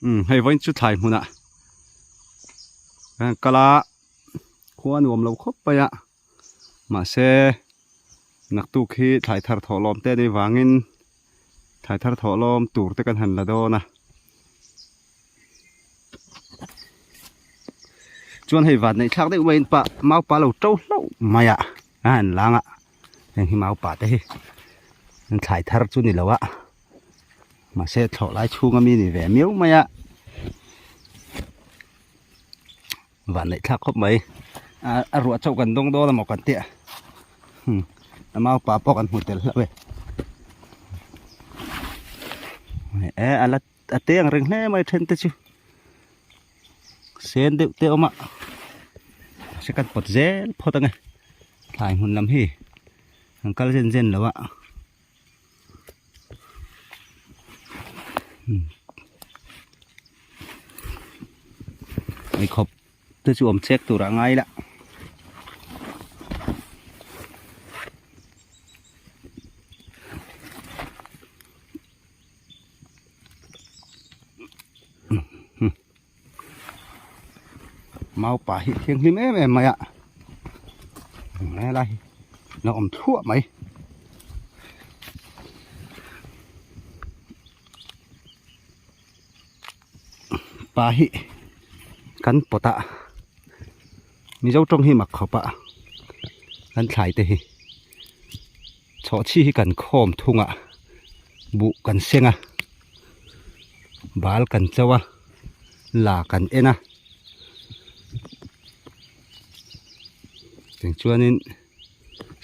Umm hei vawiin chu thlai hmunah kan kal a khua nuam lo khawp mai a mahse naktuk hi thlai thar thawh lawm te anih vangin thlai thar thawh lawm tur te kan han la dawn a chuan hei van neih thlak deuh maiin pah maupa lo to hlauh mai a a han lang a heng hi maupa te hi an thlai thar chu ni lo a. Mahse thlawh lai chhunga mi ni ve miau mai a van neih thlak khawp mai a ruah chauh kan dawng dawn emaw kan tih a a maupa pawh kan hmu tel hlauh e e a la a te ang reng hle mai then te chu sen deuh te a awm a mahse kan pawt zel phawt ang e thlai hmun lam hi an kal zen zen lo a. Pheikhawk te chu awm chek tur a ngai la. Maupa hi thianghlim em em mai a helai hi la awm thluah mai pa hi kan pawt a mizo tawng hi mak khawp a kan thlai te hi chhawhchhi hi kan khawm thung a buh kan seng a bal kan cho a la kan en a tiang chuanin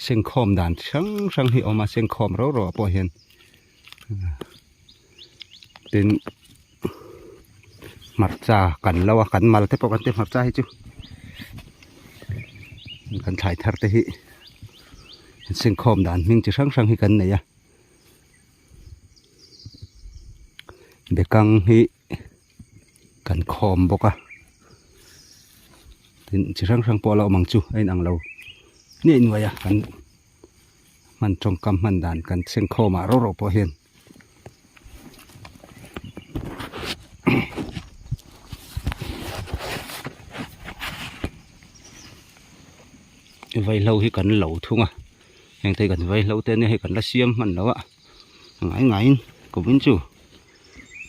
sengkhawm dan hrang hrang hi a awm a sengkhawm rau rau ah pawh hian tin hmarcha kan lo a kan mal te pawh kan ti hmarcha hi chu kan thlai thar te hi sengkhawm dan hming chi hrang hrang hi kan nei a. Bekang hi kan khawm bawk a tin chi hrang hrang pawh a lo awm ang chu a inang lo hniah nuai a kan hman tawngkam hman dan kan chhengkhawm ah rau rau pawh hian. Vaihlo hi kan lo thung a. Heng te hi kan vaihlo te ania hei kan la siam hman lo a ngai ngaiin kumin chu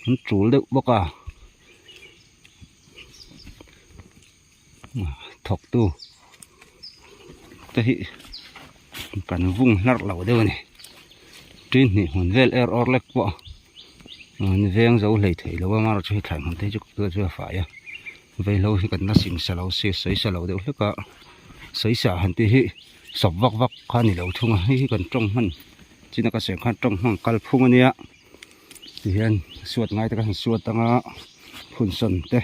an tul deuh bawk a thawk tu te hi kan vung hlarh lo deuh a ni tin hnih hmun vel er awr lek pawh an veng zo hlei thei lo a amaherawhchu hei thlai hmun te hi chu chu a fai a vaihlo hi kan la sing sa lo se sawi sa lo deuh hlek a sawi sa han tih hi. Sawp vak vak kha a ni lo thung a hei hi kan tawng hman chin a ka sawi ang khan tawng hman kal phung a nia tihian suat ngai te kan han suat ang a phun sawn te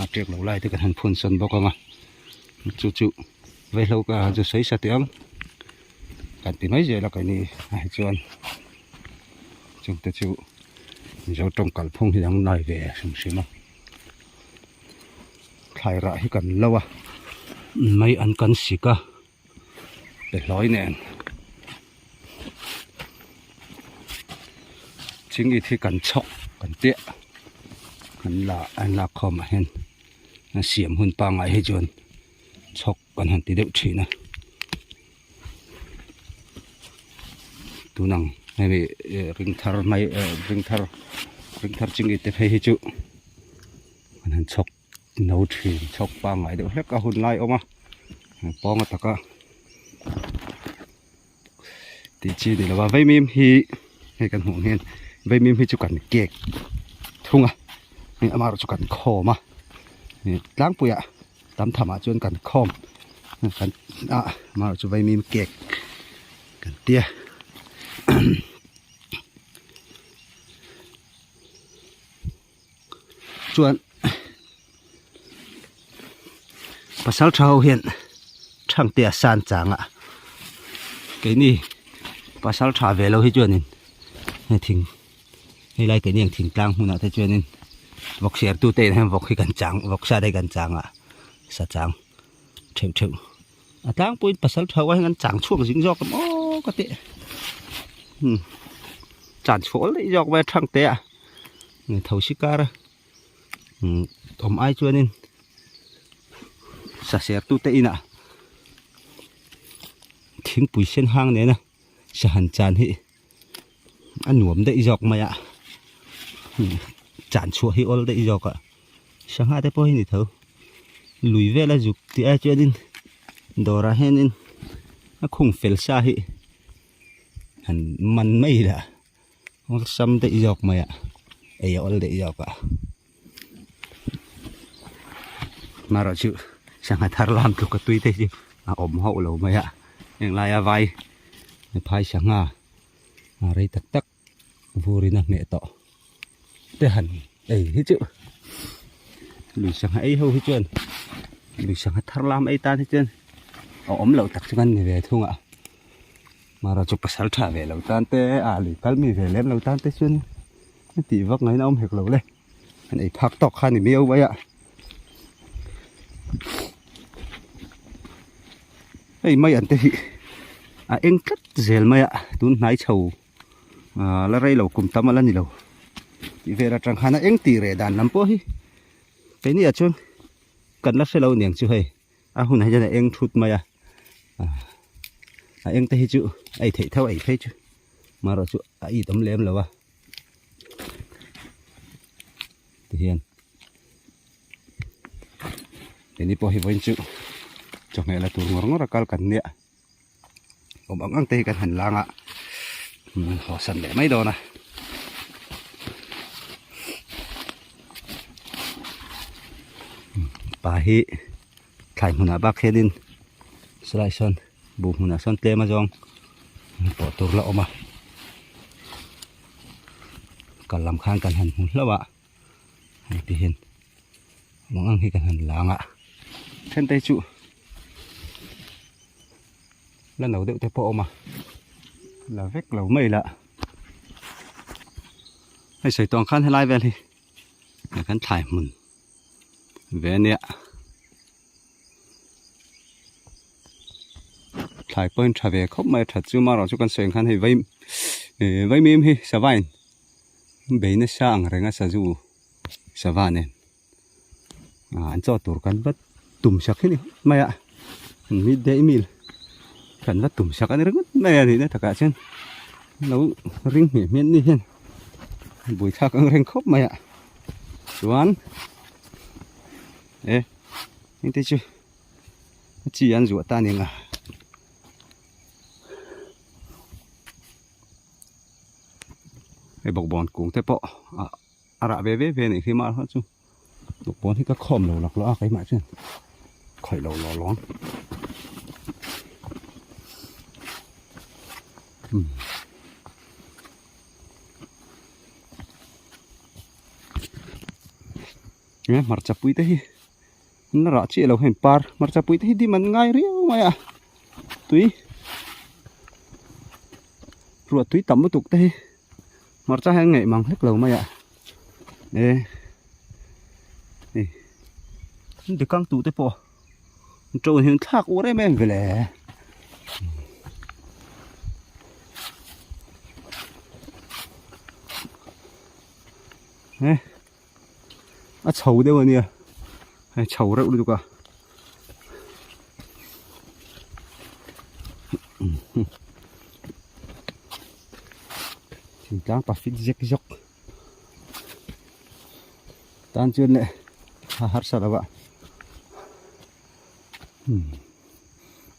a ṭek lo lai te kan han phun sawn bawk ang a chu chu vaihlo ka chu sawi sa teh ang kan ti mai zel a keini ah hi chuan chungte chu mizo tawng kal phung hi dang lai ve hrim hrim a. Thlai rah hi kan lo a mai an kan sik a pe hlawi nen chingit hi kan chhawk kan piah kan la an lak khawm ah hian a siam hun pangngai hi chuan chhawk kan han ti deuh thin a tunang hemi ring thar mai ring thar ring thar chingit te phei hi chu. An han chhawk no thin chhawk pangngai deuh hlek a hun lai awm a pawng a taka tih chi ni lova vaimim hi hei kan hmuh ang hian vaimim hi chu kan kek thung a hei amaherawh chu kan khawm a tlangpuiah tam tham ah chuan kan khawm kan a amaherawh chu vaimim kek kan tia. Chuan pasal tha ho hian thangte a san chang a keini pasal tha ve lo hi chuanin hei thing hei lai keini ang thingtlang hmunah te chuanin vawk siar tu te in hian vawk hi kan chang vawk sa te hi kan chang a sa chang theuh theuh a tlangpuiin pasal tha ho hian an chang chhuak zing zawk em aw ka tih chan chhuah daih zawk mai a thangte a. Tho si kar a. Awm ai chuanin saser tute inah thingpui sen hang nena sahan chan hi a nuam daih zawk mai a chan chhuah hi awl daih zawk a sangha te pawh hi ni tho lui vela zuk tih ai chuanin dawrah hianin a khung fel sa hi han man mai la. Awlsam daih zawk mai a ei a awl daih zawk a marawh chu sangha thar lam tluk a tui te hi a awm hauh lo mai a heng laia vai phai sangha rei tak tak vur in a hmeh tawh te han ei hi chu lui sangha ei ho hi chuan lui sangha thar lam ei tan hi chuan a awm loh tak chu kan ni ve thung a. Mara chu pasal tha ve lo tan te a lui kal mi ve lem lo tan te chuan a tih vak ngaina awm hek lo le an ei phak tawk kha ni miau mai a hei mai an te hi a eng tlat zel mai a tun hnai chho ah la rei lo kum tam a la ni lo tih vel atang khan a eng tih reh dan lam pawh hi keini ah chuan kan la hre lo niang chu hei. A hunah hian a eng thut mai a a eng te hi chu a ei theih tho a ei phei chu marawh chu a it awm lem lo a tihian keini pawh hi vawiin chu chawhmeh la tur ngawr ngawr a kal kan nia awm ang ang te hi kan han lang a haw san leh mai dawn a. Pa hi thlai hmunah bak hianin silai sawn buh hmunah sawn tlem a zawng pawh tur la awm a kal lam khan kan han hmu hlauh a hei ti hian awm ang ang hi kan han lang a then te chu la no deuh te pawh a awm a la vek lo mai la hei sawi tawh ang khan helai vel hi kan thlai hmun ve ania thlai pawhin tha ve khawp mai a that chu marawh chu kan sawi ang khan hei vai eh vaimim hi savain bei nasa ang reng a sazu sava nen ah an chaw tur kan va tum sak hi ni mai a mid day meal kan va tum sak a ni ringawt mai a nihna takah chuan lo ring hmiah hmiah ni hian buaithlak ang reng khawp mai a chuan e heng te chu a chi an zuah ta ning a. Hei bawkbawn kung te pawh ah a rah ve ve ve anih khi mah chu bawkbawn hi ka khawm lo lak lo a keimah chuan khawih lo law lawng umm he hmarcha pui te hi an la rah chiah lo heng par hmarcha pui te hi dim an ngai riau mai a tui ruah tui tam lutuk te hi hmarcha hian ngaih mang hlek lo mai a e hei dikang tute pawh an to hian thlak ur em em vele e a chho deuh a nia hei chho reuh lutuk a thingtlang pa fit zek zawk tan chuan leh a harsa lo a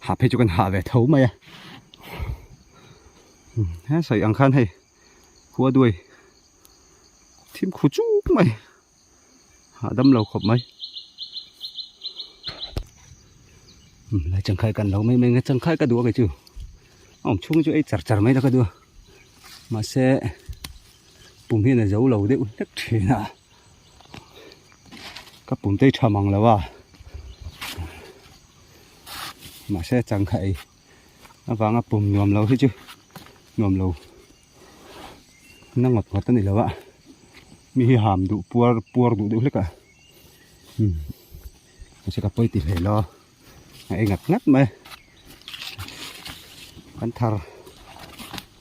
ha phei chu kan ha ve tho mai a he sawi ang khan hei khua duai thim khu chuk mai hahdam lo khawp mai lai changkhai kan lo mai mai nge changkhai ka duh a kei chu a awm chhung chu ei char char mai la ka duh a mahse pum hian a zo lo deuh hlek thin a ka pum te hi tha mang lo a mahse changkhai avanga pum nuam lo hi chu nuam lo na ngawt ngawt a ni lo a mi hi ham duh puar puar duh deuh hlek a umm mahse ka pawi ti hle lo a ei ngat ngat mai kan thar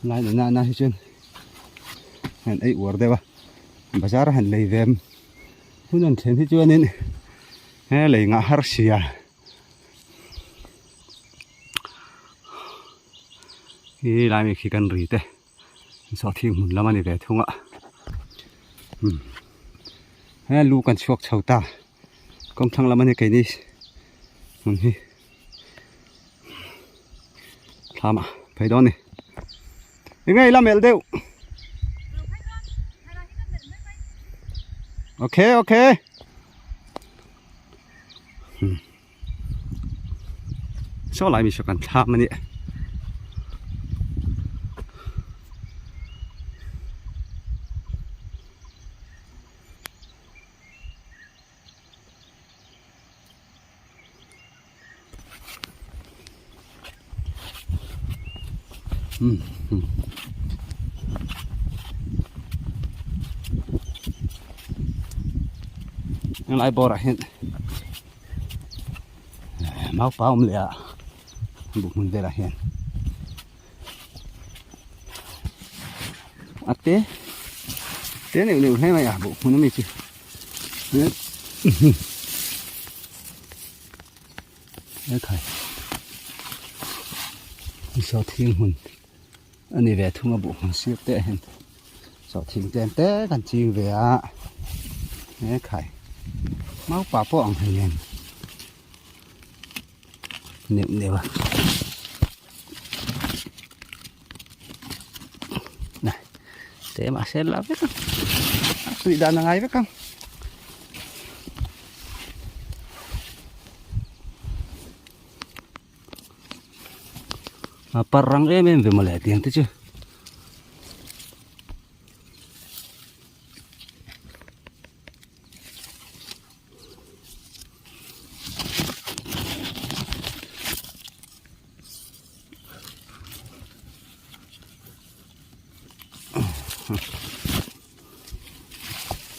lai na na hi chuan han ei uar deuh a bazar a han lei ve em. Hun an thlen hi chuanin he lei ngah har sia hi lai mi khi kan ri te sawhthing hmun lam a ni ve thung a umm he lu kan chhuak chho ta kawngthlang lam a ni keini hmun hi thlam ah phei dawn a ni eng nge i la melh deuh okay okay hmm saw lai mi saw kan thlam a nia Helai bawrah hian naupa awm leh a buh hmun velah hian a te te neuh neuh hle mai a buh hmun ami chu. Hekhai sawhthing hmun a ni ve thung a buh hmun sir te ah hian sawhthing tlem te kan ching ve a hekhai naupa pawh ang hei nen neuh neuh a te mahse la vek ang a suih dan a ngai vek ang. A par rang em em ve mawle tiang te chu.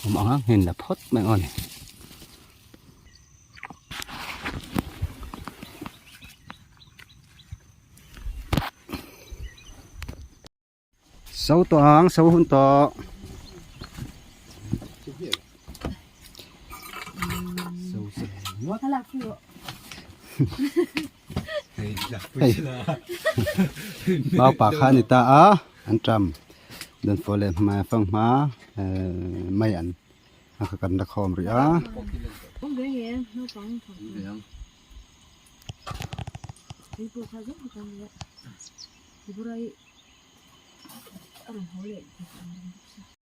Awm ang ang hian la phawt mai ang a ni. So tawh ang so hun tawh. Mau pa kha ni ta a an tram dan fo le hma fang hma mai an a kha kan la khawm rih a.